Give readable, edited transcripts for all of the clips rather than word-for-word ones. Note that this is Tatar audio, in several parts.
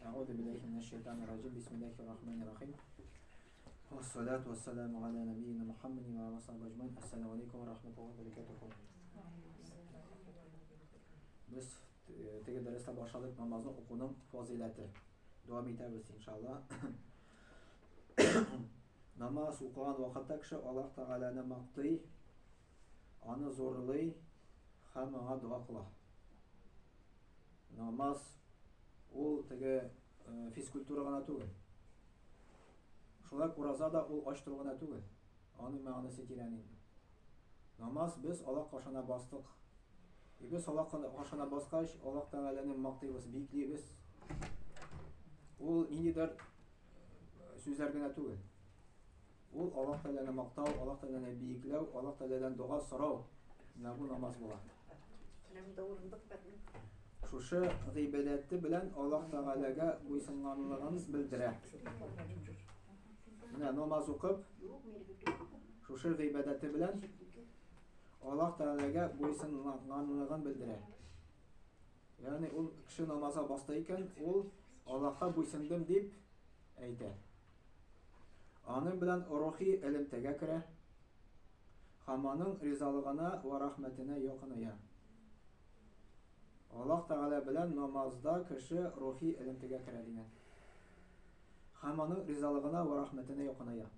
Әгъузу биллаһи минәш шайтанир раҗим. Бисмиллаһир рахманир рахим. Вассалату вассаламу аля набийина Мухаммадин ва аля сахбиһи аҗмаин. Ассаламу алейкум ва рахматуллаһи ва баракатуху. Без э, теге дәрестә башладык намазны укуның фазыйләте. Дәвам итәбез иншалла. Намаз укыган вакытта кеше Аллаһ Тәгаләне мактый, аны зурлый һәм аңа дога кыла. Намаз ул теге э, физкультура гына түгел. Шулай ураза да ул ач тору гына түгел. Аның мәгънәсе тирән инде. Намаз без Аллаһ каршына бастык. И без Аллаһ каршына баскач, Аллаһ Тәгаләне мактыйбыз, биеклибез. Ул ниндидер э, сүзләр генә түгел. Ул Аллаһ Тәгаләне мактау, Аллаһ Тәгаләне биекләү, Аллаһ Тәгаләдән дога сорау. Менә бу намаз була. Шушы гыйбадәте белән Аллаһ Тәгаләгә буйсынганлыгын белдерә. Менә намаз укып, шушы гыйбадәте белән Аллаһ Тәгаләгә буйсынганлыгын белдерә. Ягъни ул кеше намазга басты икән, ул Аллаһка буйсындым дип әйтә. Аның белән рухи элемтәгә керә һәм аның ризалыгына вә рәхмәтенә якыная. Аллаһ Тәгалә белән намазда кеше рухи элемтәгә керә дигән. Һәм аның ризалыгына вә рәхмәтенә якыная.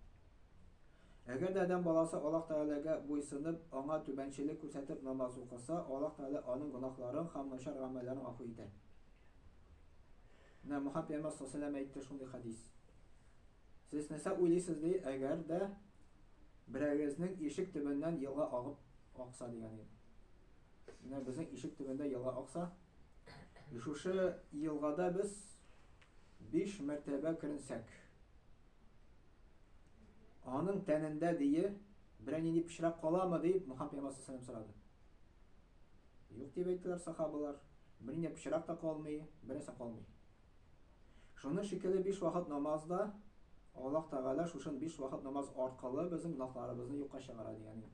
Әгәр дә адәм баласы Аллаһ Тәгаләгә буйсынып, аңа түбәнчелек күрсәтеп намаз укыса, Аллаһ Тәгалә аның гөнаһларын һәм начар гамәлләрен гафу итә. Менә Мөхәммәд пәйгамбәр саллаллаһу әйтте шундый хәдис. Сез нәрсә уйлыйсыз ди, әгәр дә берәрегезнең ишек төбеннән елга агып акса дигән иде. Менә безнең ишек төбендә елга акса, и шушы елгада без 5 мәртәбә керенсәк, аның тәнендә дие берәр нинди пычрак каламы дип Мөхәммәд пәйгамбәр саллаллаһу сорады. Юк дип әйттеләр сахабалар. Бернинди пычрак та калмый, бернәрсә калмый. Шуның шикелле биш вакыт намаз да Аллаһ Тәгалә шушын биш вакыт намаз аркылы безнең гөнаһларыбызны юкка чыгара дигән инде.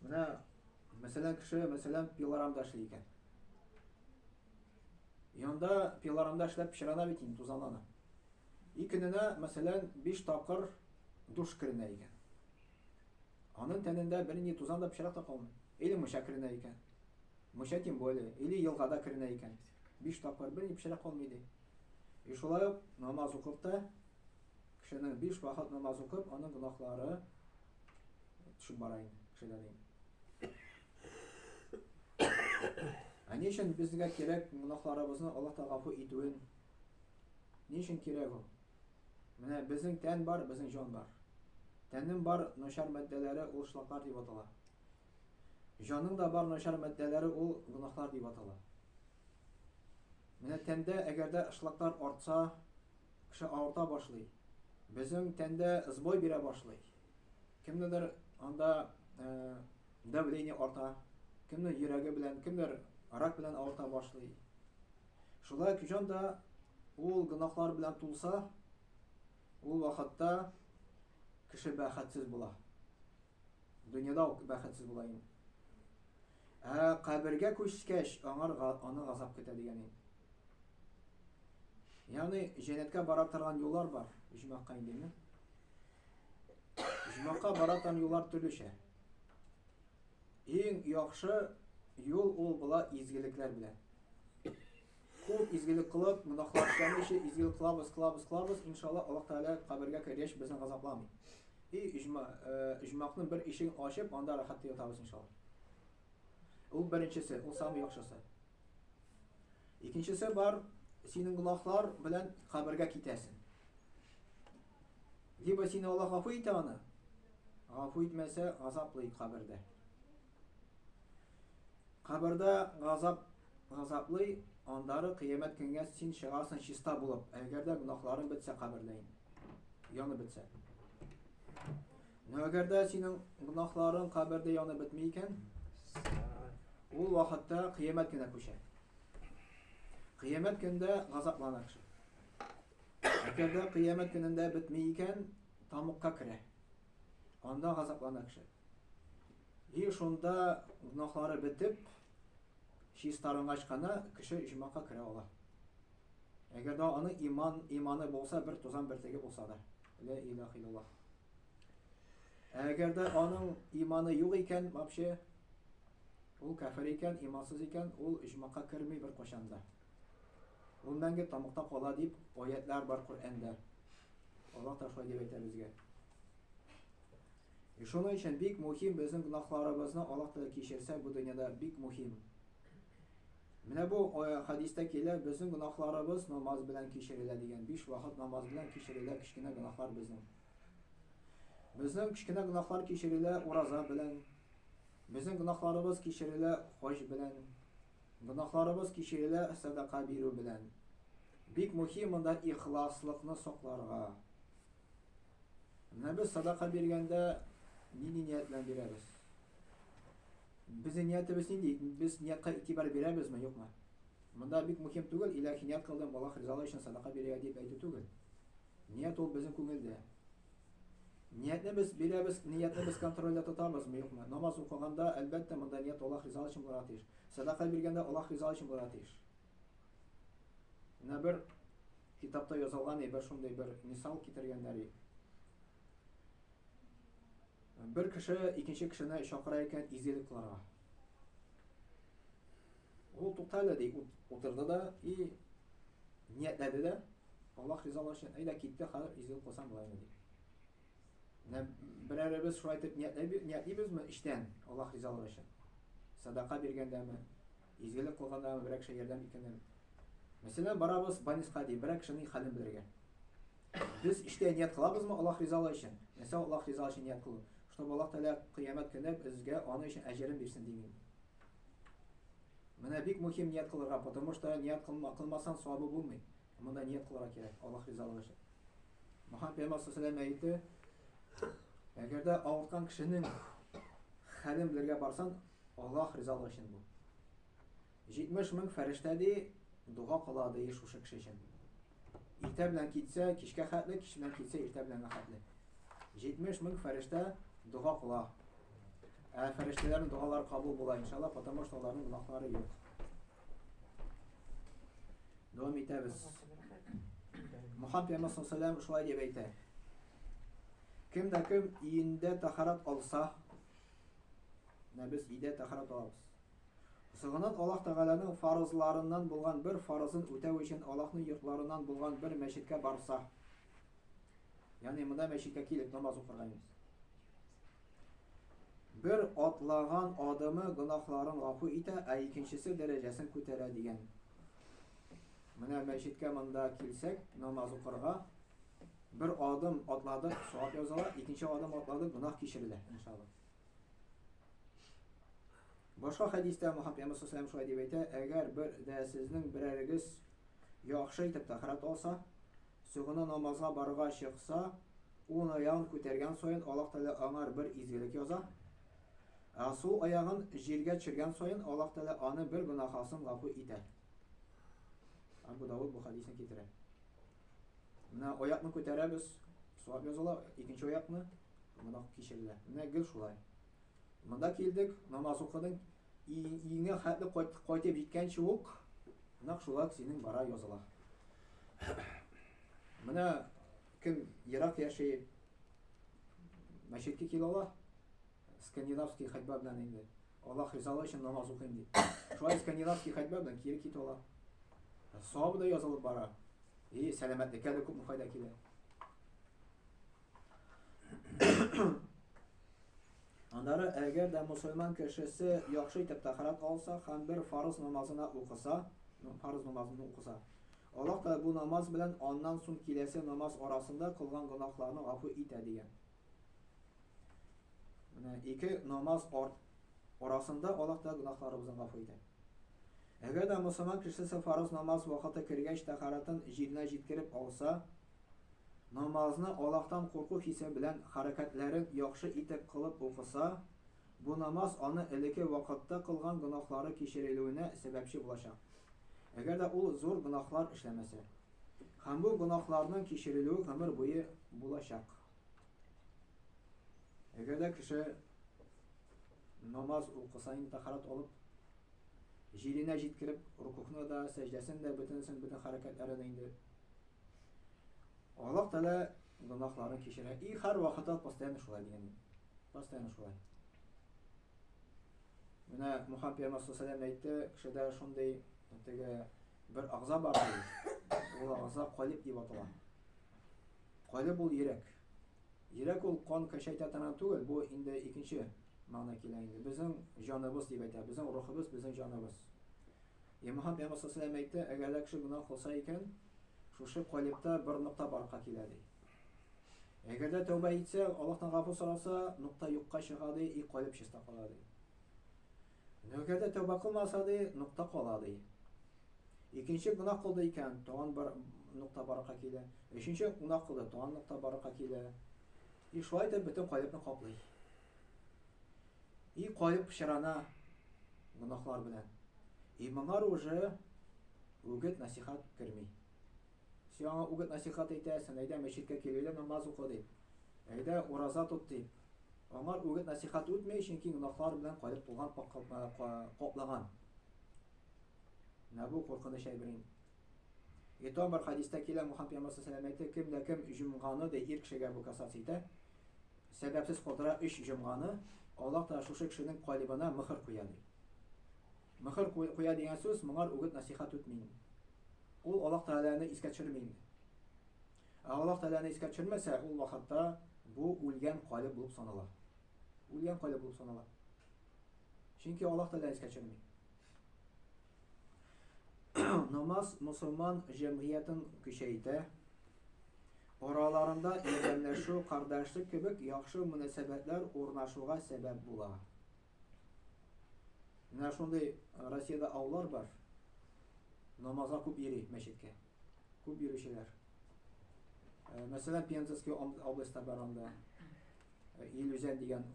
Менә мәсәлән кеше, мәсәлән, пилорамда эшли икән. Янда пилорамда эшләп пычрана бит инде, тузанлана. И көненә, мәсәлән, биш тапкыр душ керенә икән. Аның тәнендә бернинди тузан да пычрак та калмый. Или мунча керенә икән. Мунча тем более. Или елгада керенә икән. Биш тапкыр берни пычрак калмый ди. И шулай ук намаз укып та кешенең биш вакыт намаз укып, аның гөнаһлары төшеп бара инде кешедән инде. Ә ни өчен безгә кирәк гөнаһларыбызны Аллаһ Тәгалә гафу итүен? Ни өчен кирәк ул? Менә безнең тән бар, безнең җан бар. Тәннең бар начар матдәләре ул шлаклар дип атала. Җанның да бар начар матдәләре ул гөнаһлар дип атала. Менә тәндә әгәр дә шлаклар артса, кеше авырта башлый. Безнең тәндә сбой бирә башлый. Кемнедер анда э, давление арта, кемнең йөрәге белән, кемдер рак белән авырта башлый. Шулай ук җан да ул гөнаһлар белән тулса, ул вакытта кеше бәхетсез була. Дөньяда ук бәхетсез була инде. Ә кабергә күчкәч, аңар аны газап көтә дигән инде. Ягъни җәннәткә бара торган юллар бар, оҗмахка индеме? Оҗмахка бара торган юллар төрлечә. Иң яхшы юл ул була изгелекләр белән. Күп изгелек кылып, гөнаһлар эшләмичә, изгелек кылабыз, кылабыз, кылабыз, иншалла, Аллаһ Тәгалә кабергә кергәч безне газапламый. И иҗма, э, иҗмакның бер ишеген ачып, анда рәхәттә ятабыз иншалла. Ул беренчесе, ул самый яхшысы. Икенчесе бар, синең гөнаһлар белән кабергә китәсең. Либо сине Аллаһ гафу итә аны, гафу итмәсә, газаплый кабердә. Кабердә газап газаплый, андары кыямәт көнгә син чыгарсың чиста булып, әгәр дә гөнаһларың бетсә кабердә инде. Янып бетсә. Но әгәр дә синең гөнаһларың кабердә янып бетми икән, ул вакытта кыямәт кенә күчә. Кыямәт көндә газаплана кеше. Әгәр дә кыямәт көнендә бетми икән, тамукка керә. Анда газаплана кеше. И шунда гөнаһлары бетеп, чистарынгач кына кеше оҗмахка керә ала. Әгәр дә аның иман, иманы булса, бер тузан бөртеге булса да. Лә илаһ иллаллаһ. Әгәр дә аның иманы юк икән, вообще, ул кафир икән, имансыз икән, ул оҗмахка керми бер кайчан да. Ул мәңге тамыкта кала дип аятлар бар Коръәндә. Аллаһ та шулай дип әйтә безгә. И шуның өчен бик мөһим безнең гөнаһларыбызны Аллаһ Тәгалә кичерсә бу дөньяда бик мөһим. Менә бу хәдистә килә, безнең гөнаһларыбыз намаз белән кичерелә дигән. Биш вакыт намаз белән кичерелә кечкенә гөнаһлар безнең. Безнең кечкенә гөнаһлар кичерелә ураза белән. Безнең гөнаһларыбыз кичерелә хаҗ белән. Гөнаһларыбыз кичерелә садака бирү белән. Бик мөһим монда ихласлыкны сакларга. Менә без садака биргәндә нинди ният белән бирәбез? Безнең ниятебез нинди? Без ниятка игътибар бирәбезме, юкмы? Монда бик мөһим түгел, илаһи ният кылдым, Аллаһ ризалыгы өчен садака бирергә дип әйтү түгел. Ният ул безнең күңелдә. Ниятне без бирәбез, ниятне без контрольдә тотабызмы, юкмы? Намаз укыганда, әлбәттә, монда ният Аллаһ ризалыгы өчен булырга тиеш. Садака биргәндә Аллаһ ризалыгы өчен булырга тиеш. Менә бер китапта язылган бер шундый бер мисал китергәннәр. Бер кеше икенче кешене чакыра икән изгелек кылырга. Ул тукта әле ди, утырды да и ниятләде дә, Аллаһ ризалыгы өчен, әйдә китте, хәзер изгелек кылсам була инде ди. Менә берәребез шулай итеп ниятлибезме эчтән Аллаһ ризалыгы өчен? Садака биргәндәме, изгелек кылгандамы, берәр кешегә ярдәм иткәндәме? Мәсәлән, барабыз больницага ди, берәр кешенең хәлен белергә. Без эчтә ният кылабызмы Аллаһ ризалыгы өчен? Нәрсә Аллаһ ризалыгы өчен ният кылу? Чтобы Аллаһ Тәгалә кыямәт көндә безгә аны өчен әҗерен бирсен димим. Менә бик мөһим ният кылырга, потому что ният кылмасаң савабы булмый. Монда ният кылырга кирәк, Аллаһ ризалыгы өчен. Мөхәммәд пәйгамбәр саллаллаху әйтте, әгәр дә авырткан кешенең хәлен белергә барсаң, Аллаһ ризалыгы өчен бу. 70 мең фәрештә ди, дога кыла ди шушы кеше өчен. Иртә белән китсә, кичкә хәтле, кич белән китсә, иртә белән хәтле. 70 мең фәрештә дога кыла. Ә фәрештәләрнең догалары кабул була, иншалла, потому что аларның гөнаһлары юк. Дәвам итәбез. Мухаммад пәйгамбәр саллаллаху шулай дип әйтә. Кем дә кем өендә тахарат алса, менә без өйдә тахарат алабыз. Соңыннан Аллаһ Тәгаләнең фарызларыннан булган бер фарызын үтәү өчен Аллаһның йортларыннан булган бер мәчеткә барса, ягъни монда мәчеткә килеп намаз укырга имеш. Бер атлаган адымы гөнаһларын гафу итә, ә икенчесе дәрәҗәсен күтәрә дигән. Менә мәчеткә монда килсәк, намаз укырга, бер адым атладык, савап языла, икенче адым атладык, гөнаһ кичерелә, иншалла. Башка хәдистә Мухаммад пәйгамбәр саллаллаху шулай дип әйтә, әгәр бер дә сезнең берәрегез яхшы итеп тәһарәт алса, Соңына намазга барырга чыкса, уң аягын күтәргән саен Аллаһ Тәгалә аңар бер изгелек яза. Ә сул аягын җиргә төшергән саен Аллаһ Тәгалә аны бер гөнаһасын гафу итә. Абу Давуд бу хәдисне китерә. Менә аякны күтәрәбез, савап языла, икенче аякны гөнаһ кичерелә. Менә гел шулай. Монда килдек, намаз укыдың, өеңә хәтле кайтып җиткәнче үк, нәкъ шулай синең бара языла. Менә кем ерак яши, мәчеткә килә ала, скандинавский ходьба белән инде. Аллаһ ризалыгы өчен намаз укыйм дип. Шулай скандинавский ходьба белән кире китә ала. Савабы да язылып бара. И сәламәтлеккә дә күпме файда килә. Аннары әгәр дә мусульман кешесе яхшы итеп тәһарәт алса һәм бер фарыз намазына укыса, фарыз намазын укыса, Аллаһ Тәгалә бу намаз белән аннан соң киләсе намаз арасында кылган гөнаһларны гафу итә дигән. Менә ике намаз арасында Аллаһ Тәгалә гөнаһларыбызны гафу итә. Әгәр дә мусульман кешесе фарыз намаз вакыты кергәч тәһарәтен җиренә җиткереп алса, Намазны Аллаһтан курку хисе белән хәрәкәтләрен яхшы итеп кылып укыса, бу намаз аны элекке вакытта кылган гөнаһлары кичерелүенә сәбәпче булачак. Әгәр дә ул зур гөнаһлар эшләмәсә. Һәм бу гөнаһларның кичерелүе гомер буе булачак. Әгәр дә кеше намаз укыса инде тәһарәт алып, җиренә җиткереп, рукухны да, сәҗдәсен дә, бөтенесен, бөтен хәрәкәтләрен инде. Аллаһ Тәгалә гөнаһларын кичерә. И һәр вакытта постоянно шулай дигән. Постоянно шулай. Менә Мухаммад пәйгамбәр саллаллаху алейһи әйтте, кешедә шундый теге бер агза бар ди. Ул агза калиб дип атала. Калиб ул йөрәк. Йөрәк ул кан качайта торган түгел, бу инде икенче мәгънә килә инде. Безнең җаныбыз дип әйтә, безнең рухыбыз, безнең җаныбыз. И Мухаммад пәйгамбәр саллаллаху алейһи әйтте, әгәр дә кеше гөнаһ кылса икән, шушы калибта бер нокта барлыкка килә ди. Әгәр дә тәүбә итсә, Аллаһтан гафу сораса, нокта юкка чыга ди, и калиб чиста кала ди. Әгәр дә тәүбә кылмаса ди, нокта кала ди. Икенче гөнаһ кылды икән, тагын бер нокта барлыкка килә. Өченче гөнаһ кылды, тагын нокта барлыкка килә. И шулай итеп бөтен калибны каплый. И калиб пычрана гөнаһлар белән. И моңар уже үгет насихат керми. Син аңа үгет насихат әйтәсең, әйдә мәчеткә кил, әйдә намаз укы дип. Әйдә ураза тот дип. Аңар үгет насихат үтми, чөнки гөнаһлар белән калиб тулган, каплаган. Менә бу куркыныч әйбер инде. И тагын бер хәдистә килә, Мухаммад пәйгамбәр саллаллаху алейһи кем дә кем җомганы ди ир кешегә бу касаться итә, сәбәпсез калдыра өч җомганы, Аллаһ Тәгалә шушы кешенең калибына мөхер куя ди. Мөхер куя дигән сүз моңар үгет насихат үтми инде. Ул Аллаһ Тәгаләне искә төшерми инде. Ә Аллаһ Тәгаләне искә төшермәсә, ул вакытта бу үлгән калиб булып санала. Үлгән калиб булып санала. Чөнки Аллаһ Тәгаләне искә төшерми. Намаз мосылман җәмгыятен көчәйтә, араларында ярдәмләшү, кардәшлек кебек яхшы мөнәсәбәтләр урнашуга сәбәп була. Менә шундый э, Россиядә авыллар бар. Намазга күп йөри мәчеткә. Күп йөрүчеләр. Э, мәсәлән, Пензенский областьта бар анда. Э, Илүзән дигән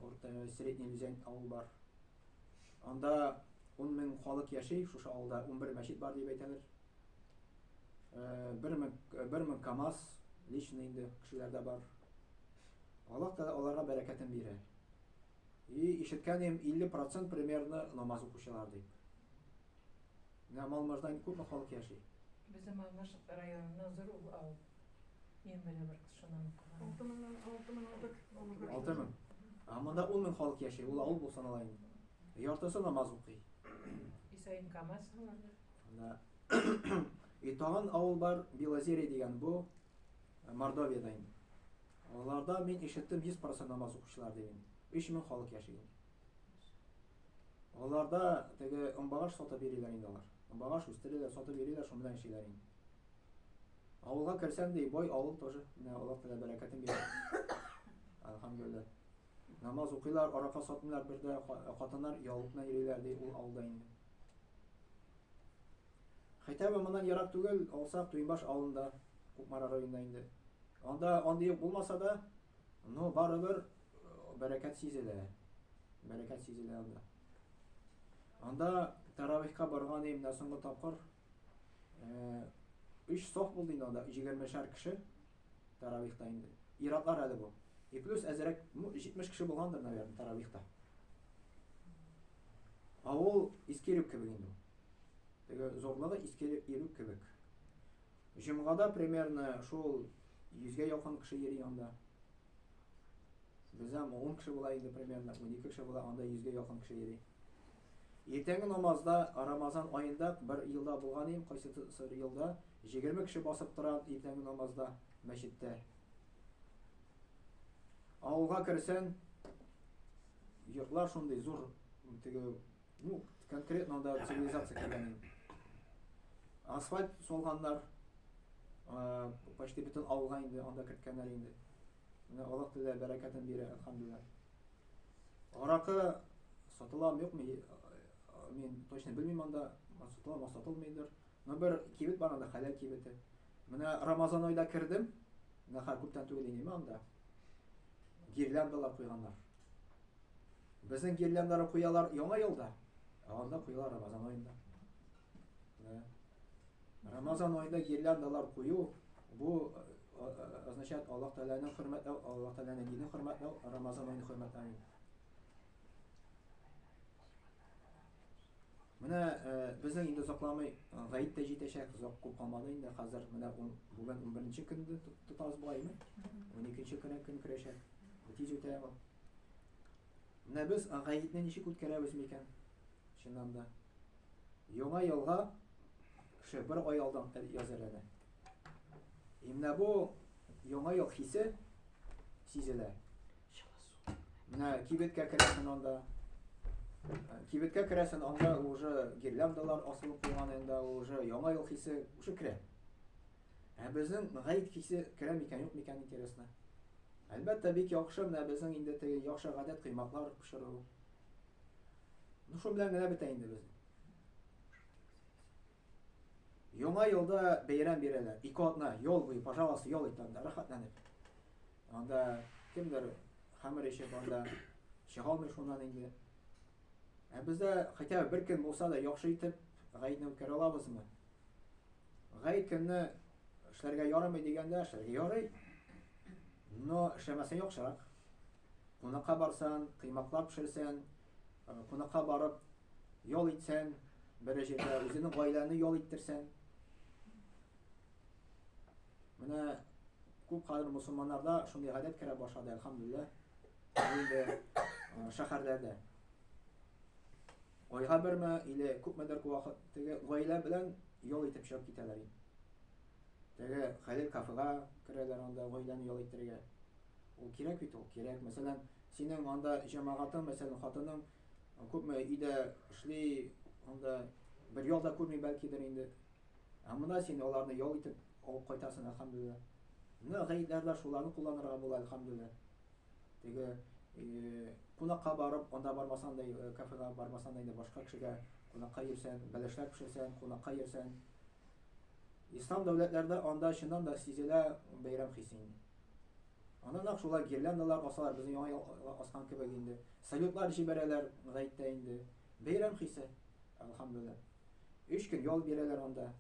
Средний Илүзән авыл бар. Анда 10 мең халык яши, шушы авылда 11 мәчет бар дип әйтәләр. 1 мең, 1 мең КАМАЗ лично инде кешеләрдә бар. Аллаһ Тәгалә аларга бәрәкәтен бирә. И ишеткән идем 50% примерно намаз укучылар дип. Менә Малмыждан күпме халык яши? Безнең Малмыж районыннан зур ул авыл. Мин белә бер кыз шуннан укыган. 6 меңнән, 6 мең артык. 6 мең. Ә монда 10 мең халык яши, ул авыл булып санала инде. Яртысы намаз укый. Исаин КАМАЗ аларда. Да. И тагын авыл бар, Белозерье дигән бу Мордовиядә инде. Аларда мин ишеттем 100% намаз укучылар дип инде. 3 мең халык яши инде. Аларда теге онбагаш сатып йөриләр инде алар. Онбагаш үстерәләр, сатып йөриләр, шуның белән эшлиләр инде. Авылга керсәң ди, бай авыл тоже. Менә Аллаһ Тәгалә бәрәкәтен бирә. Әлхәмдүлилләһ. Намаз укыйлар, аракы сатмыйлар бер дә, хатыннар яулык белән йөриләр ди ул авылда инде. Хотя бы моннан ерак түгел, алсак Туембаш авылында, Кукмара районында инде. Анда андый юк булмаса да, но барыбер бәрәкәт сизелә. Бәрәкәт сизелә анда. Анда таравихка барган идем менә соңгы тапкыр. Өч саф булды инде анда, 20-шәр кеше таравихта инде. Иратлар әле бу. И плюс әзрәк, ну, 70 кеше булгандыр, наверное, таравихта. Авыл Иске Ирүк кебек инде ул. Теге зурлыгы Иске Ирүк кебек. Җомгада примерно шул 100гә якын кеше йөри анда. Бездә 10 кеше була инде примерно, 12 кеше була, анда 100гә якын кеше йөри. Иртәнге намазда Рамазан аенда бер елда булган идем, кайсы елда 20 кеше басып тора иртәнге намазда мәчеттә. Авылга керсәң, йортлар шундый зур, теге, ну, конкретно анда цивилизация кергән инде. Асфальт салганнар, почти бөтен авылга инде анда керткәннәр инде. Менә Аллаһ Тәгалә бәрәкәтен бирә, әлхәмдүлилләһ. Аракы сатыламы, юкмы, мин точно белмим анда, сатыламы, сатылмыйдыр. Но бер кибет бар анда, хәләл кибете. Менә Рамазан айда кердем, менә хәзер күптән түгел инде анда. Гирляндалар куйганнар. Безнең гирляндалар куялар яңа елда, ә анда куялар Рамазан аенда. Менә Рамазан аенда гирляндалар кую бу означает Аллаһ Тәгаләне хөрмәтләү, Аллаһ Тәгаләнең динен хөрмәтләү, Рамазан аен хөрмәтләү. Менә э, безнең инде озакламый э, гаит тә җитәчәк, озак күп калмады инде. Хәзер менә бүген 11 көнне тотабыз бугаймы? 12 көне көн керәчәк. Бу тиз үтә ул. Менә без гаитне ничек үткәрәбез микән? Чыннан да. Яңа елга кеше бер ай алдан әзерләнә. И менә бу яңа ел хисе сизелә. Менә кибеткә керәсен анда. Кибеткә керәсен анда уже гирляндалар асылып куйган инде, уже яңа ел хисе уже керә. Ә безнең гает хисе керә микән, юк микән, интересно. Әлбәттә, бик яхшы менә безнең инде теге яхшы гадәт коймаклар пешерү. Ну, шул белән генә бетә инде безнең. Яңа елда бәйрәм бирәләр. Ике атна ял буе, пожалуйста, ял ит анда, рәхәтләнеп. Анда кемдер хәмер эчеп, анда чыга алмый шуннан инде. Ә бездә хотя бы бер көн булса да яхшы итеп гаетне үткәрә алабызмы? Гает көнне эшләргә ярамый дигәндә, эшләргә ярый. Но эшләмәсәң яхшырак. Кунакка барсаң, кыймаклар пешерсәң, кунакка барып ял итсәң, бер җирдә үзеңнең гаиләңне ял иттерсәң. Менә күп кадәр мусульманнарда шундый гадәт керә башлады, әлхәмдүлилләһ. Инде шәһәрләрдә. Айга берме или күпмедер вакыт теге гаилә белән ял итеп чыгып китәләр инде. Теге хәлил кафега керәләр анда гаиләне ял иттерергә. Ул кирәк бит ул, кирәк. Мәсәлән, синең анда җәмәгатең, мәсәлән, хатының күпме өйдә эшли, анда бер ял да күрми бәлкидер инде. Ә монда син аларны ял итеп алып кайтасың, әлхәмдүлилләһ. Менә гаетләрдә шуларны кулланырга була, әлхәмдүлилләһ. Теге э, кунакка барып, анда бармасаң да, э, кафега бармасаң да инде башка кешегә кунакка йөрсәң, бәлешләр пешерсәң, кунакка йөрсәң. Ислам дәүләтләрдә анда чыннан да сизелә бәйрәм хисе инде. Анда нәкъ шулай гирляндалар асалар, безнең яңа ел аскан кебек инде. Салютлар җибәрәләр гаеттә инде. Бәйрәм хисе, әлхәмдүлилләһ. Өч көн ял бирәләр анда.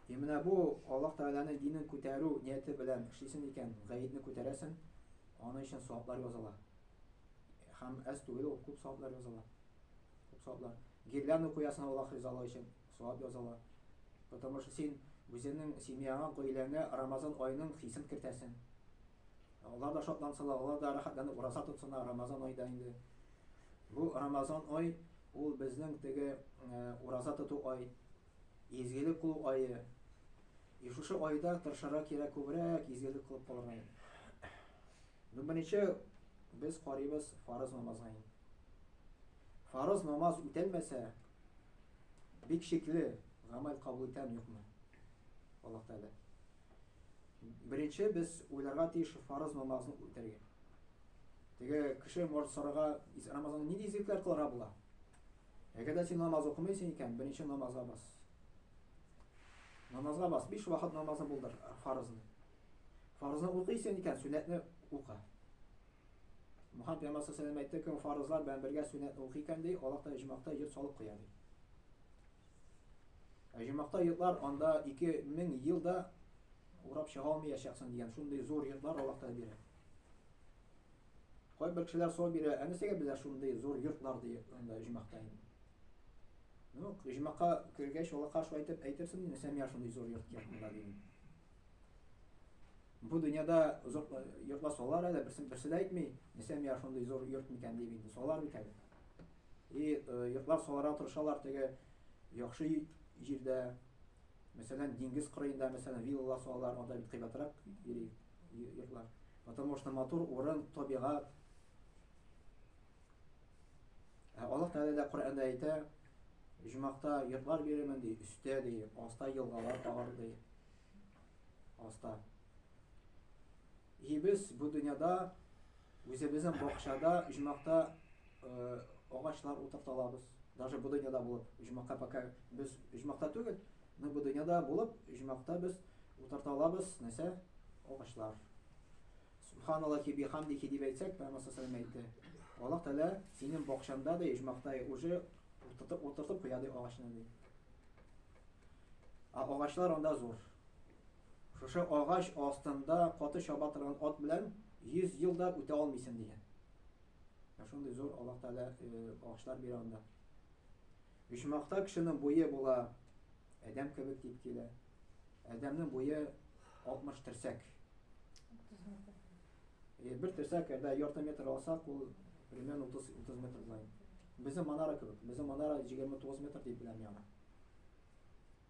И менә бу Аллаһ Тәгаләнең динен күтәрү нияте белән эшлисең икән, гаетне күтәрәсең, аның өчен саваплар языла. Һәм әз түгел ул, күп саваплар языла. Күп саваплар. Гирлянда куясың Аллаһ ризалыгы өчен, савап языла. Потому что син үзеңнең семьяңа, гаиләңә Рамазан аеның хисен кертәсең. Алар да шатлансалар, алар да рәхәтләнеп ураза тотсыннар Рамазан айда инде. Бу Рамазан ай ул безнең теге э, ураза тоту ай, изгелек кылу ае. И шушы айда тырышырга кирәк күбрәк изгелек кылып калырга. Ну, беренче без карыйбыз фарыз намазга инде. Фарыз намаз үтәлмәсә, бик шикле гамәл кабул итәм юкмы? Аллаһ Тәгалә. Беренче без уйларга тиеш фарыз намазны үтәргә. Теге кеше может сорарга, Рамазанда нинди изгелекләр кылырга була? Әгәр дә син намаз укымыйсың икән, беренче намазга бас. Намазга бас, биш вакыт намазны булдыр, фарызны. Фарызны укыйсың икән, сөннәтне укы. Мөхәммәд пәйгамбәр саллаллаху әйтте, кем фарызлар белән бергә сөннәтне укый икән ди, Аллаһ Тәгалә җомакта йорт салып куя ди. Ә җомакта йортлар анда 2000 елда урап чыга алмаячаксың дигән шундый зур йортлар Аллаһ Тәгалә бирә. Кайбер кешеләр сорау бирә, ә нәрсәгә безгә шундый зур йортлар ди анда җомакта инде. Ну, җомакка кергәч, Аллаһка шулай итеп әйтерсең, нәрсә миңа шундый зур йорт кирәк монда дигән. Бу дөньяда зур йортлар салалар әле, берсе берсе дә әйтми, нәрсә миңа шундый зур йорт микән дип инде салалар бит әле. И йортлар салырга тырышалар теге яхшы җирдә, мәсәлән, диңгез кырыенда, мәсәлән, виллалар салалар, анда бит кыйбатрак йөри йортлар. Потому что матур урын, табигать. Ә Аллаһ Тәгалә дә Коръәндә әйтә, Җомакта йортлар бирермен ди, өстә ди, аста елгалар агар ди. Аста. И без бу дөньяда үзебезнең бакчада җомакта э, агачлар утырта алабыз. Даже бу дөньяда булып, җомакка пока без җомакта түгел, но бу дөньяда булып, җомакта без утырта алабыз нәрсә? Агачлар. Субханаллахи бихамдихи дип әйтсәк, Пәйгамбәр саллаллаху әйтте. Аллаһ Тәгалә синең бакчаңда ди, җомакта уже утыртып, утыртып куя ди агачны ди. Ә агачлар анда зур. Шушы агач астында каты чаба торган ат белән 100 ел да үтә алмыйсың дигән. Ә шундый зур Аллаһ Тәгалә э, агачлар бирә анда. Оҗмахта кешенең буе була адәм кебек дип килә. Адәмнең буе 60 терсәк. Э, бер терсәк, әгәр ярты метр алсак, ул примерно 30 30 метр була. Безнең манара кебек. Безнең манара 29 метр дип беләм мин аны.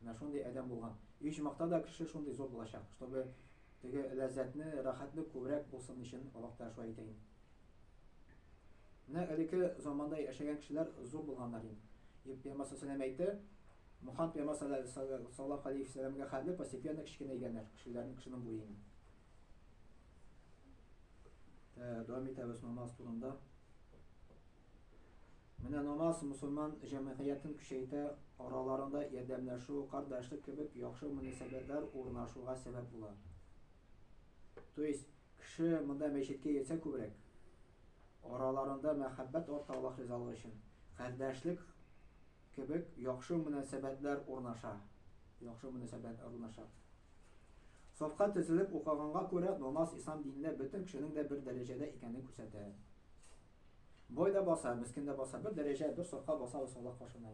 Менә шундый адәм булган. Оҗмахта да кеше шундый зур булачак, чтобы теге ләззәтне, рәхәтне күбрәк булсын өчен Аллаһ Тәгалә шулай итә инде. Менә элекке заманда яшәгән кешеләр зур булганнар инде. И Пәйгамбәр саллаллаху әйтте, Мухаммад пәйгамбәр саллаллаху алейхи вәсәлләмгә хәтле постепенно кечкенәйгәннәр кешеләрнең кешенең буе инде. Э, дәвам итәбез намаз турында. Менә намаз мусульман җәмгыятен көчәйтә, араларында ярдәмләшү, кардәшлек кебек яхшы мөнәсәбәтләр урнашуга сәбәп була. То есть кеше монда мәчеткә йөрсә күбрәк, араларында мәхәббәт арта Аллаһ ризалыгы өчен, кардәшлек кебек яхшы мөнәсәбәтләр урнаша. Яхшы мөнәсәбәтләр урнаша. Сафка тезелеп укыганга күрә намаз ислам динендә бөтен кешенең дә бер дәрәҗәдә икәнен күрсәтә. Бай да баса, мескен дә баса, бер дәрәҗә, бер сафка басабыз Аллаһ каршына.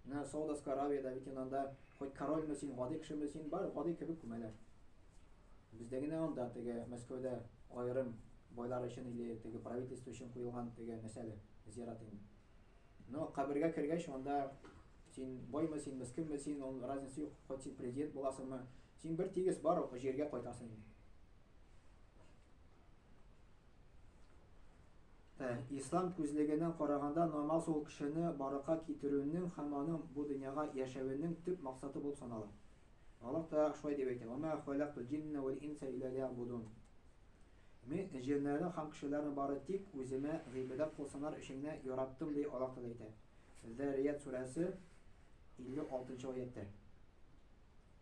Менә Саудовская Аравиядә бит анда хоть корольме син, гади кешеме син, бар гади кебек күмәләр. Бездә генә анда теге Мәскәүдә аерым байлар өчен или теге правительство өчен куелган теге мәсьәлә, зират инде. Но кабергә кергәч, анда син баймы син, мескенме син, ул разница юк, хоть син президент буласыңмы, син бер тигез бар җиргә кайтасың инде. Ә, ислам күзлегеннән караганда, намаз ул кешене баракка китерүнең һәм аның бу дөньяга яшәвенең төп максаты булып санала. Аллаһ та шулай дип әйтә: "Ва ма халактул җинна вал инса илля лиябудун." Мин җеннәрне һәм кешеләрне бары тик үземә гыйбадәт кылсыннар өчен генә яраттым, ди Аллаһ Тәгалә әйтә. Зәрият сүрәсе 56 аятьтә.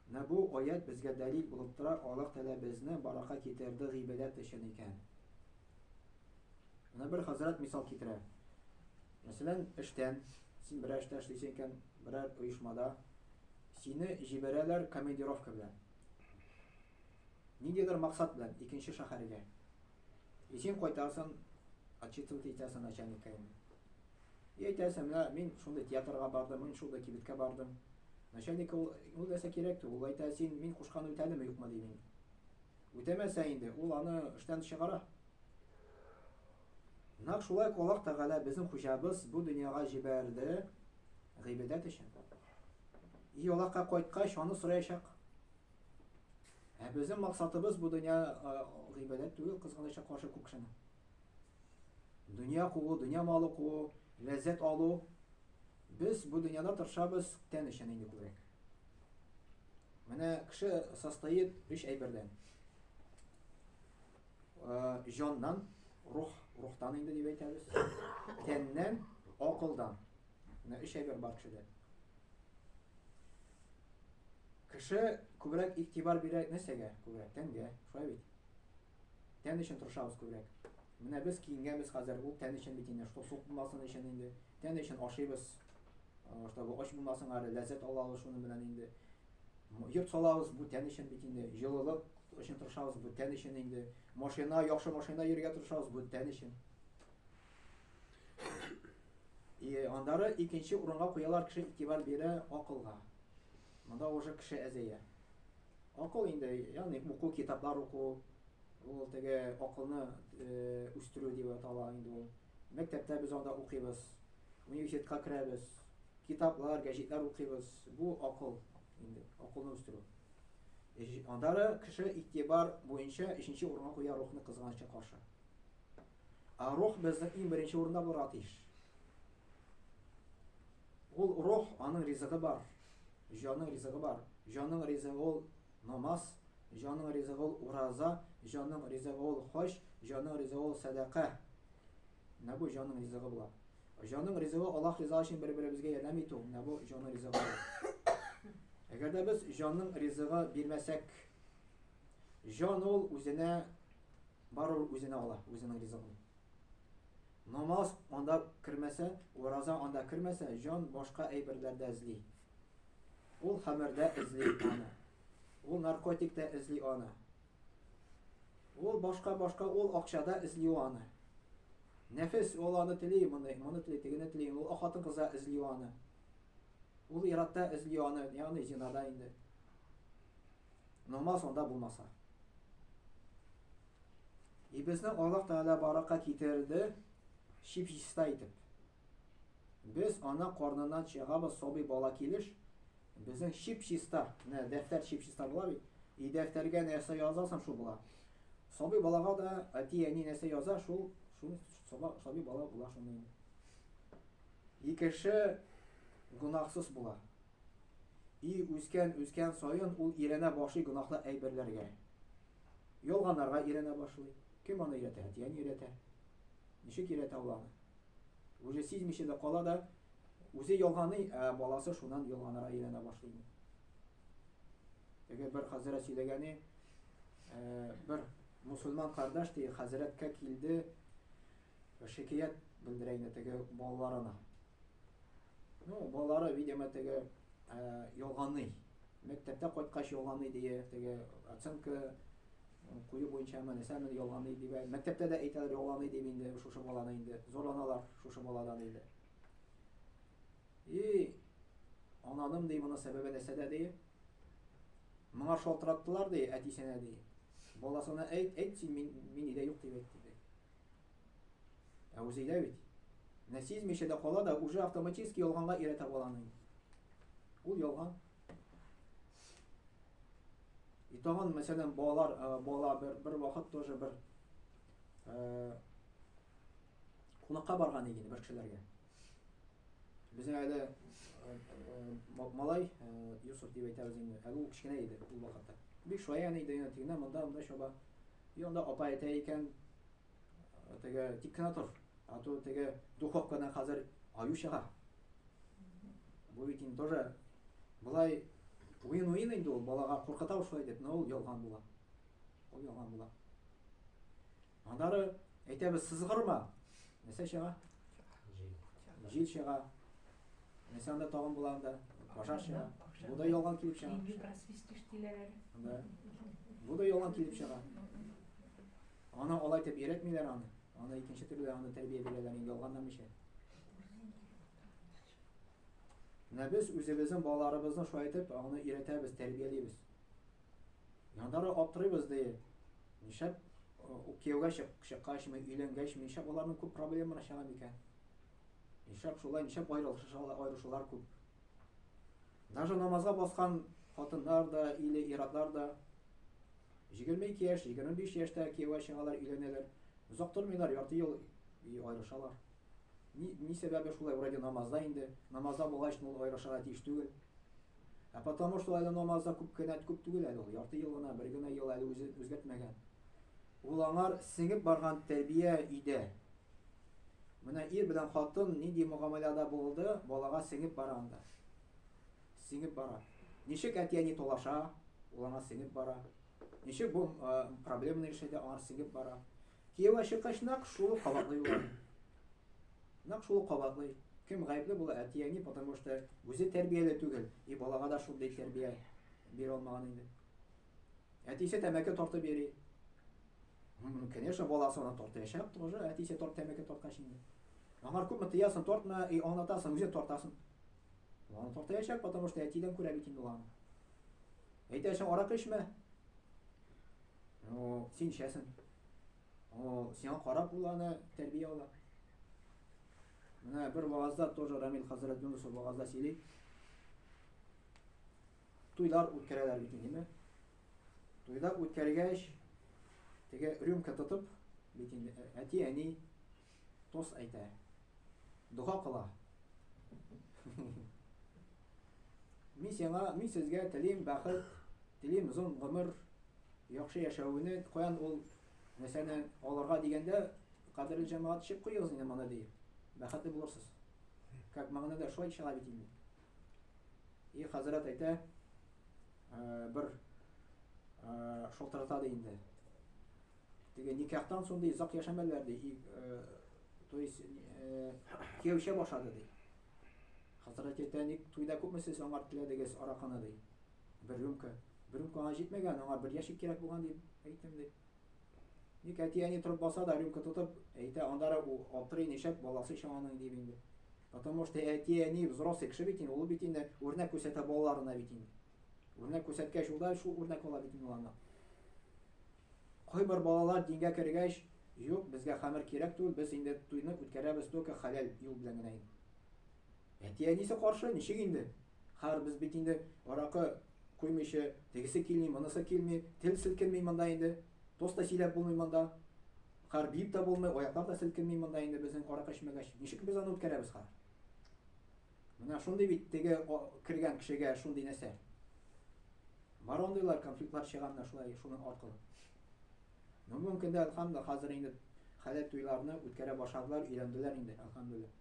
Менә бу аять безгә дәлил булып тора, Аллаһ Тәгалә безне барака китерде гыйбадәт өчен икән. Менә бер хәзрәт мисал китерә. Мәсәлән, эштән, син берәр эштә эшлисең икән, берәр оешмада, сине җибәрәләр командировка белән. Ниндидер максат белән икенче шәһәргә. И син кайтасың, отчитывать итәсең начальникка инде. И әйтәсең, менә мин шундый театрга бардым, мин шундый кибеткә бардым. Начальник ул, ул нәрсә кирәк түгел, ул әйтә, син мин кушканны үтәдеме, юкмы ди инде. Үтәмәсә инде, ул аны эштән чыгара. Нәкъ шулай Аллаһ Тәгалә безнең хуҗабыз бу дөньяга җибәрде гыйбадәт өчен. И Аллаһка кайткач, аны сораячак. Ә безнең максатыбыз бу дөнья гыйбадәт түгел, кызганычка каршы күп кешенең. Дөнья куу, дөнья малы куу, ләззәт алу. Без бу дөньяда тырышабыз тән өчен инде күбрәк. Менә кеше состоит өч әйбердән. Э, җаннан, рух, рухтан инде дип әйтәбез. Тәннән, акылдан. Менә өч әйбер бар кешедә. Кеше күбрәк игътибар бирә нәрсәгә? Күбрәк тәнгә, шулай бит. Тән өчен тырышабыз күбрәк. Менә без киенгәнбез хәзер, ул тән өчен бит инде, что суык булмасын өчен инде. Тән өчен ашыйбыз, чтобы ач булмасын әле, ләззәт алабыз шуның белән инде. Йорт салабыз, бу тән өчен бит инде. Җылылык өчен тырышабыз, бу тән өчен инде. Машина, яхшы машина йөрергә тырышабыз, бу тән өчен. И андары икенче урынга куялар, кеше игътибар бирә акылга. Монда уже кеше әзәя. Акыл инде, ягъни уку, китаплар уку, ул теге акылны э, үстерү дип атала инде ул. Мәктәптә без анда укыйбыз, университетка керәбез, китаплар, гәҗитләр укыйбыз. Бу акыл инде, акылны үстерү. Андары кеше игътибар буенча өченче урынга куя рухны кызганычка каршы. Ә рух безнең иң беренче урында булырга тиеш. Ул рух, аның ризыгы бар. Җанның ризыгы бар. Җанның ризыгы ул намаз, җанның ризыгы ул ураза, җанның ризыгы ул хаҗ, җанның ризыгы ул сәдака. Менә бу җанның ризыгы була. Җанның ризыгы Аллаһ ризалыгы өчен бер-беребезгә ярдәм итү. Менә бу җанның ризыгы була. Әгәр дә без җанның ризыгы бирмәсәк, җан ул үзенә барыбер үзенә ала, үзенең ризыгын. Намаз анда кермәсә, ураза анда кермәсә, җан башка әйберләрдә эзли. Ул хәмердә эзли аны. Ул наркотикта эзли аны. Ул башка-башка, ул акчада эзли аны. Нәфес, ул аны тели, моны, моны тели, тегене тели, ул хатын-кызда эзли аны. Ул иратта эзли аны, ягъни зинада инде. Намаз анда булмаса. И безне Аллаһ Тәгалә баракка китерде, чип-чиста итеп. Без ана карныннан чыгабыз сабый бала килеш, безнең чип-чиста, менә дәфтәр чип-чиста була бит. И дәфтәргә нәрсә язасың, шул була. Сабый балага да әти-әни нәрсә яза, шул, шул сабый бала була шундый инде. И кеше гөнаһсыз була. И үскән, үскән саен ул өйрәнә башлый гөнаһлы әйберләргә. Ялганнарга өйрәнә башлый. Кем аны өйрәтә? Әти-әни өйрәтә. Ничек өйрәтә ул аны? Уже сизмичә дә кала да, үзе ялганый, ә баласы шуннан ялганырга өйрәнә башлый. Теге бер хәзрәт сөйләгәне, э, бер мусульман кардәш ди, хәзрәткә килде, шикаять белдерә инде теге балаларына. Ну, балалары, видимо, теге э, ялганый. Мәктәптә кайткач ялганый дие, теге оценка кую буенча нәрсәме ялганый дип. Мәктәптә дә әйтәләр ялганый дип инде шушы баланы инде. Зарланалар шушы баладан инде. И аңладым ди, моның сәбәбе нәрсәдә ди. Моңа шалтыраттылар ди, әтисенә ди. Баласына әйт, әйт син мин, мин өйдә юк дип әйт диде. Ә үзе өйдә бит. Менә сизмичә дә кала да, уже автоматически ялганга өйрәтә баланы. Ул ялган. И тагын, мәсәлән, балалар, э, бала бер, бер вакыт тоже бер э, кунакка барган иде бер кешеләргә. Безнең әле э, малай Юсуф дип әйтәбез инде, әле ул кечкенә иде ул вакытта. Бик шаян иде, тегенә монда, монда чаба. И анда апа әйтә икән, теге тик кенә тор, а то теге духовкадан хәзер аю чыга. Бу бит инде тоже болай уен уен инде ул балага куркыта шулай дип, но ул ялган була. Ул ялган була. Аннары әйтәбез, сызгырма. Нәрсә чыга? Җил чыга. Нәрсә анда тагын була анда? Пожар чыга. Бу да ялган килеп чыга. Нинди просвистишь диләр әле. Да. Бу да ялган килеп чыга. Аны алай итеп өйрәтмиләр аны. Аны икенче төрле аны тәрбия бирәләр инде ялганламыйча. Менә без үзебезнең балаларыбызны шулай итеп аны өйрәтәбез, тәрбиялибез. Яннары аптырыйбыз ди. Нишләп кияүгә чыккач, өйләнгәч, нишләп аларның күп проблемалары чыга микән? Нишләп шулай, нишләп аерылышалар күп? Даже намазга баскан хатыннар да или иратлар да 22 яшь, 25 яшьтә кияүгә чыгалар, өйләнәләр. Озак тормыйлар, ярты ел аерышалар. Ни, ни сәбәбе шулай, вроде намазда инде. Намазда булгач, ул аерышырга тиеш түгел. Ә потому что әле намазда күп кенә күп түгел әле ул, ярты ел гына, бер генә ел әле үзе үзгәртмәгән. Ул аңар сеңеп барган тәрбия өйдә. Менә ир белән хатын нинди мөгамәләдә булды, балага сеңеп бара анда. Сеңеп бара. Ничек әти-әни талаша, ул аңа сеңеп бара. Ничек бу проблеманы решать, аңар сеңеп бара. Кияүгә чыккач, нәкъ шул кабатлый ул. Нәкъ шул кабатлый. Кем гаепле була? Әти-әни, потому что үзе тәрбияле түгел. И балага да шундый тәрбия бирә алмаган инде. Әтисе тәмәке тартып йөри. Конечно, баласы аны тартаячак тоже, әтисе тарт тәмәке тарткач инде. Аңар күпме тыясың, тартма, и аңлатасың, үзе тартасың. Аны тартаячак, потому что әтидән күрә бит инде ул аны. Әйтәсең, аракы эчмә. Ну, син эчәсең. О, сиңа карап ул аны тәрбия ала. Менә бер вагазда тоже Рамил хәзрәт Юнусов вагазда сөйли. Туйлар үткәрәләр бит инде. Туйлар үткәргәч, теге рюмка тотып, бит инде әти, әни тост әйтә. Дога кыла. Мин сиңа, мин сезгә телим бәхет, телим озын гомер, яхшы яшәвене, каян ул нәрсәне алырга дигәндә, кадерле җәмәгать эчеп куегыз инде моны ди. Бәхетле булырсыз. Как мәгънәдә шулай чыга бит инде. И хәзрәт әйтә, э, бер э, шылтырата ди инде. Теге никахтан соң ди озак яшәмәделәр ди. И, э, то есть кияүчә башлады ди. Хәзрәт әйтә, ник туйда күпме сез аңар теләдегез аракыны ди. Бер рюмка. Бер рюмка аңа җитмәгән, аңа бер ящик кирәк булган дип әйттем ди. Ник әти-әни торып баса да рюмка тотып, әйтә, андары ул аптырый нишләп баласы эчә аның дип инде. Потому что әти-әни взрослый кеше бит инде, ул бит инде үрнәк күрсәтә балаларына бит инде. Үрнәк күрсәткәч, ул да шул үрнәк ала бит инде ул аннан. Кайбер балалар дингә кергәч, юк, безгә хәмер кирәк түгел, без инде туйны үткәрәбез только хәләл юл белән генә инде. Әти-әнисе каршы, ничек инде? Хәер, без бит инде аракы куймыйча, тегесе килми, монысы килми, тел селкенми монда инде, тост та сөйләп булмый монда. Хәер, биеп тә булмый, аяклар да селкенми монда инде безнең аракы эчмәгәч. Ничек без аны үткәрәбез хәзер? Менә шундый бит теге кергән кешегә шундый нәрсә. Бар андыйлар конфликтлар чыга менә шулай шуның аркылы. Ну, бүгенге көндә әлхәмдүлилләһ хәзер инде хәләл туйларны үткәрә башладылар, өйрәнделәр инде, әлхәмдүлилләһ.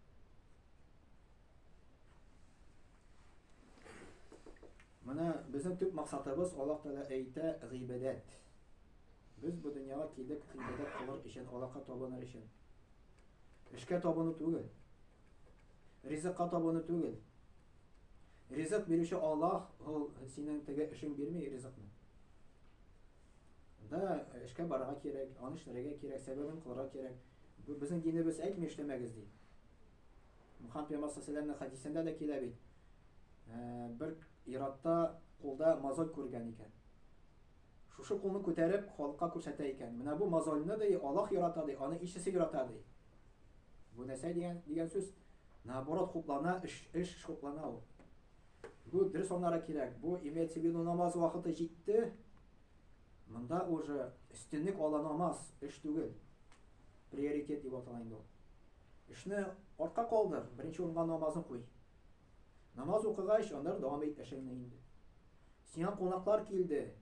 Менә безнең төп максатыбыз Аллаһ Тәгалә әйтә гыйбадәт. Без бу дөньяга килдек гыйбадәт кылыр өчен, Аллаһка табыныр өчен. Эшкә табыну түгел. Ризыкка табыну түгел. Ризык бирүче Аллаһ, ул синең теге эшең бирми ризыкны. Да, эшкә барырга кирәк, аны эшләргә кирәк, сәбәбен кылырга кирәк. Бу безнең динебез әйтми эшләмәгез ди. Мөхәммәд пәйгамбәр саллаллаху хәдисендә дә килә бит. Э, бер иратта кулда мозоль күргән икән. Шушы кулны күтәреп халыкка күрсәтә икән. Менә бу мозольны ди, Аллаһ ярата ди, аны ишесе ярата ди. Бу нәрсә дигән дигән сүз? Наоборот, хуплана, эш эш хуплана ул. Бу дөрес аңларга кирәк. Бу имеется в виду намаз вакыты җитте. Монда уже өстенлек ала намаз, эш түгел. Приоритет дип атала инде ул. Эшне артка калдыр, беренче урынга намазын куй. Намаз укыгач, аннары дәвам ит эшеңне инде. Сиңа кунаклар килде,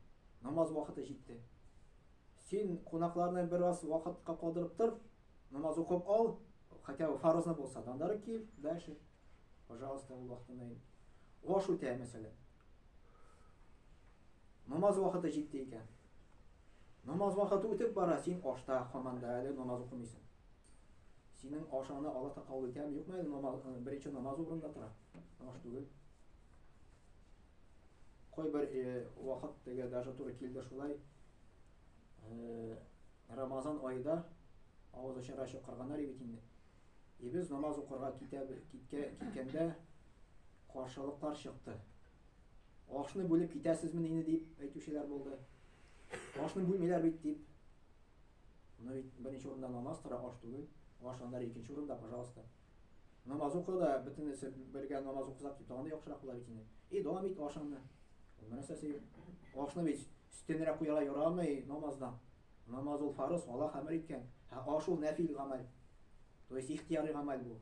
намаз вакыты җитте. Син кунакларны бераз вакытка калдырып тор, намаз укып ал, хотя бы фарызны булса да, аннары кил, дальше. Пожалуйста, ул вакытында инде. Аш үтә, мәсәлән. Намаз вакыты җитте икән. Намаз вакыты үтеп бара, син ашта һаман да әле намаз укымыйсың. Синең ашыңны Аллаһ та кабул итәме, юкмы әле намаз, э, беренче намаз урында тора. Аш түгел. Кайбер э, вакыт теге даже туры килде шулай. Э, Рамазан аенда авыз ачарга чакырганнар бит инде. И без намаз укырга китә, киткә, киткәндә каршылыклар чыкты. Ашны бүлеп китәсезме инде дип әйтүчеләр булды. Ашны бүлмиләр бит дип. Моны бит беренче урында намаз тора, аш түгел. Аш аннары икенче урында, пожалуйста. Намаз укы да, бөтенесе бергә намаз укысак дип тагын да яхшырак була бит инде. И дәвам ит ашыңны. Ул нәрсәсе юк. Ашны бит өстенрәк куярга ярамый намаздан. Намаз ул фарыз, Аллаһ әмер иткән. Ә аш ул нәфил гамәл. То есть ихтияри гамәл бу.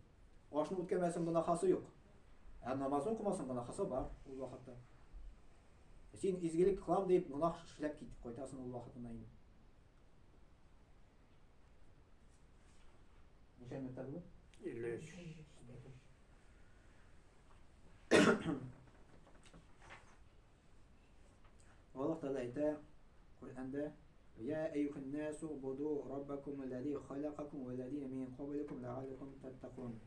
Ашны үткәрмәсәң гөнаһасы юк. Ә намазны укымасаң гөнаһасы бар ул вакытта. Син изгелек кылам дип гөнаһ эшләп китеп кайтасың ул вакытында инде. Ничә минутта бүген? 53. Аллаһ Тәгалә әйтә Коръәндә: "Я әйюһән насу буду раббакум аллази халакакум валлазина мин кабликум ләаллакум таттакун."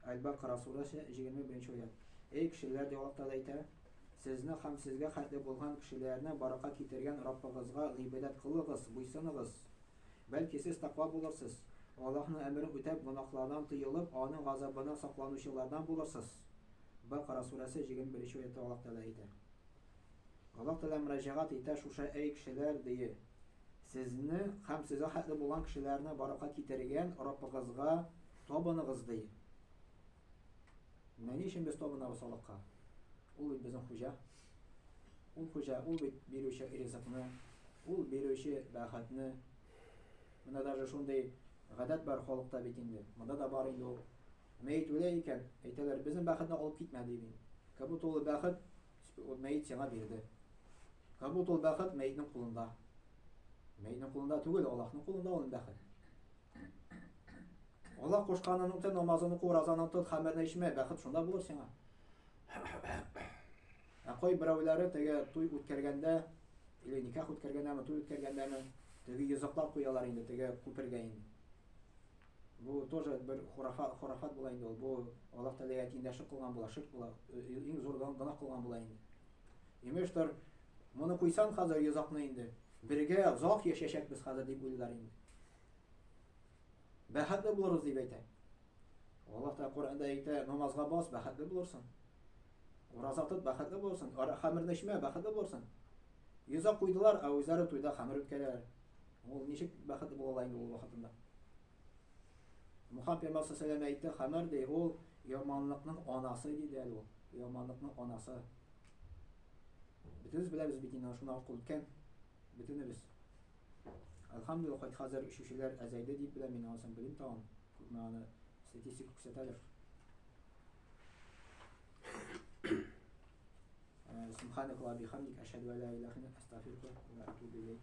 Әл-Бакара сүрәсе 21 аят. Эй кешеләр, дип Аллаһ Тәгалә әйтә, сезне һәм сезгә хәтле булган кешеләрне баракка китергән Раббыгызга гыйбадәт кылыгыз, буйсыныгыз. Бәлки сез тәкъва булырсыз. Аллаһның әмерен үтәп, гөнаһлардан тыелып, Аның газабыннан сакланучылардан булырсыз. Бакара сүрәсе 21 аятта Аллаһ Тәгалә әйтә. Аллаһ Тәгалә мөрәҗәгать итә шушы әй кешеләр дие. Сезне һәм сезгә хәтле булган кешеләрне баракка китергән Раббыгызга табыныгыз ди. Менә ни өчен без табынабыз Аллаһка? Ул бит безнең хуҗа. Ул хуҗа, ул бит бирүче ризыкны, ул бирүче бәхетне. Менә даже шундый гадәт бар халыкта бит инде. Монда да бар инде ул. Мәет үлә икән, әйтәләр, безнең бәхетне алып китмә ди бит. Как будто ул бәхет мәет сиңа бирде. Как будто ул бәхет мәетнең кулында. Мәетнең кулында түгел, Аллаһның кулында ул бәхет. Аллаһ кушканын үтә, намазын уку, уразаны тот, хәмерне эчмә, бәхет шунда булыр сиңа. Ә кай берәүләре теге туй үткәргәндә, или никах үткәргәндәме, туй үткәргәндәме, теге йозаклар куялар инде, теге күпергә инде. Бу тоже бер хурафат, хурафат була инде ул. Бу Аллаһ Тәгаләгә тиңдәшлек кылган була, ширк була, иң зур гөнаһ кылган була инде. Имештер, моны куйсаң хәзер йозакны инде. Бергә озак яшәячәкбез хәзер дип уйлыйлар инде. Бәхетле булырбыз дип әйтә. Аллаһ та Коръәндә әйтә, намазга бас, бәхетле булырсың. Ураза тот, бәхетле булырсың. Хәмерне эчмә, бәхетле булырсың. Йозак куйдылар, ә үзләре туйда хәмер үткәрәләр. Ул ничек бәхетле була ала инде ул вакытында? Мухаммед пәйгамбәр саллаллаху әйтте, хәмер ди, ул яманлыкның анасы диде әле ул. Яманлыкның анасы. Бөтенебез беләбез бит инде шуны аркылы үткән. Бөтенебез. Әлхәмдүлилләһ, кайт хәзер эчүчеләр әзәйде дип беләм мин анысын белмим тагын. Күпме аны статистика күрсәтәдер. Субханак ва бихамдик ашһаду ан ла илаһа илля анта астагфирука ва атубу илейк.